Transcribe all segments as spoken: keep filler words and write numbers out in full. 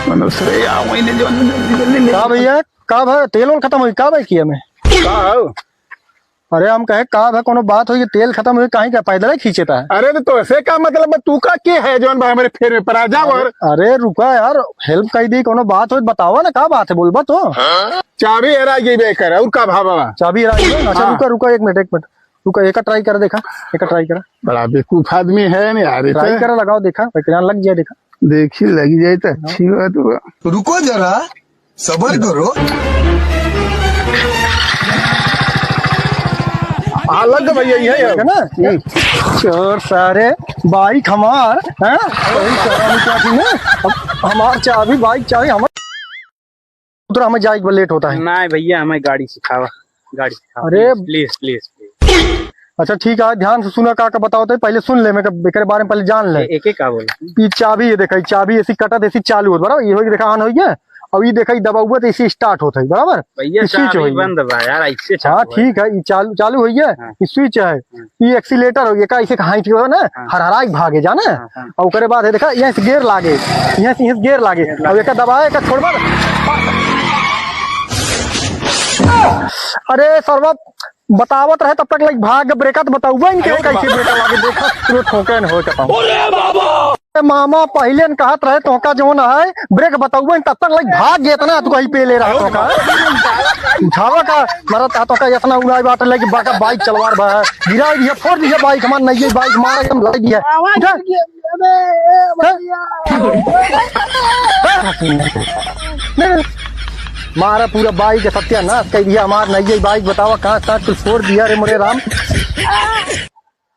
मनुष्य रे, आओ, वही ले जाओ, जल्दी, जल्दी, जल्दी ले का जाओ। भैया, का भा, तेल ओल खतम होई का भाई किया में? का हो? अरे हम कहे का भा, कोनो बात होई कि तेल खतम होई, काहे का पैदल ही खींचे ता है? अरे तो तोसे का मतलब बा, तू का के है जौन भाई हमरे फेर में परा जाओ अरे, और अरे रुका यार, help कई दी, कोनो बात होई बतावा ना, का बात है बोलबा तो। चाबी हेराई गई बे कर, और का भावा? चाबी हेराई गई? अच्छा हाँ। रुका, रुका, एक मिनट, एक मिनट, रुका, एका try कर देखा, एका try करा। बड़ा बेवकूफ आदमी है ना यार, ये try तो। करा, लगाओ देखा, भाई, लग जाए देखा। देखी लग जाए तो हाँ। अच्छी बात बा। रुको जरा, सबर करो। हाँ, लग गए भैया, यही है। है ना? हम्म। चोर सारे, bike हमार, हैं? वही चोरा में क्या थी ना? हम-, हमार चाबी, bike चाबी हमार। उतरा, हमें जाए के लेट होता है। नहीं भैया, हमें गाड़ी सिखावा, गाड़ी सिखावा। अरे। Please, please, please, please। अच्छा ठीक है, ध्यान से सुना, का का बताओ तो, पहले सुन ले, मैं एकरे बारे में पहले जान ले। ए-, एके का बोला? ई चाबी, ये देखा, ई चाबी ऐसी कटत, ऐसी चालू होत, बराबर? ये होई, देखा, on होई है, और ये देखा, ये दबाउबा तो ऐसी start होत है, बराबर? भैया, ई switch चाबी होई है। बंद बा यार, ऐसे हाँ, चालू है। ठीक है, ये चालू, चालू होई है, हाँ। ये switch है, हाँ। ये accelerator होई है, का ऐसे हाइट के ना, हाँ। हरहराई भागे, जाना? हाँ, हाँ। और ओकरे बाद है, देखा, यहाँ से gear लागे, यहाँ से, यहाँ से gear लागे, gear और लागे। एका दबाए, एका छोड़बा। अरे सरवा, बतावत रहे तब तक लाइक भाग, ब्रेका तो बताउबा इनके अरे कैसे बाप। ब्रेका लागे, देखा पूरे ठोके न हो के पाऊँ। अरे बाबा! ए मामा, पहिले न कहत रहे तोहका जौन है, ब्रेक बताउबा इन तब तक लाइक भाग गए इतना तू कहीं पे ले रहा तोहका। उठावा का, मरत था तोहका इतना उड़ाई बात लाइक बड़का bike चलवार बा, गिराई दिया, फोड़ दिया bike, हमार नई bike मार एकदम लाई दिया। उठा। ए, ए, भैया। ए? नहीं, नहीं। मारा पूरा bike के सत्यानाश कर दिया हमार नई bike, बतावा कहाँ कहाँ कुछ फोड़ दिया रे मोरे राम।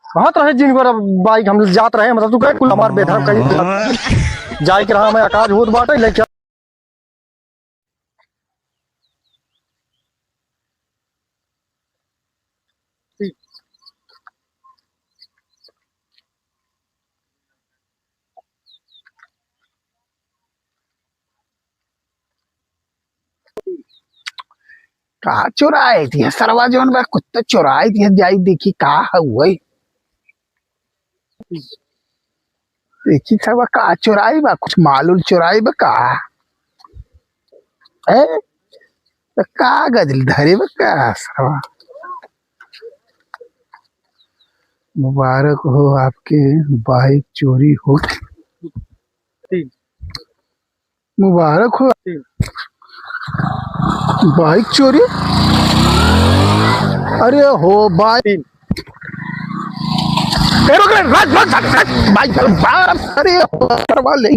कहत रहे जिन बार bike हम जात रहे, मतलब तू कहे कुल हमार बेधर कहीं जाए के रहा, मैं आकाश होत बाटे लेके का चोराए दिया सरवा जौन बा, कुछ तो चोराए दिया, जाई देखी का हउए। देखी सरवा का चोराई बा, कुछ माल उल चोराई बा का? ए? तो कागज धरे बा का सरवा? मुबारक हो आपके bike चोरी हो। मुबारक हो। Bike चोरी? अरे हो bike। ए, रुक रे, रुक, रुक, रुक, रुक, bike चल, बार, अरे हो, सरवा ले,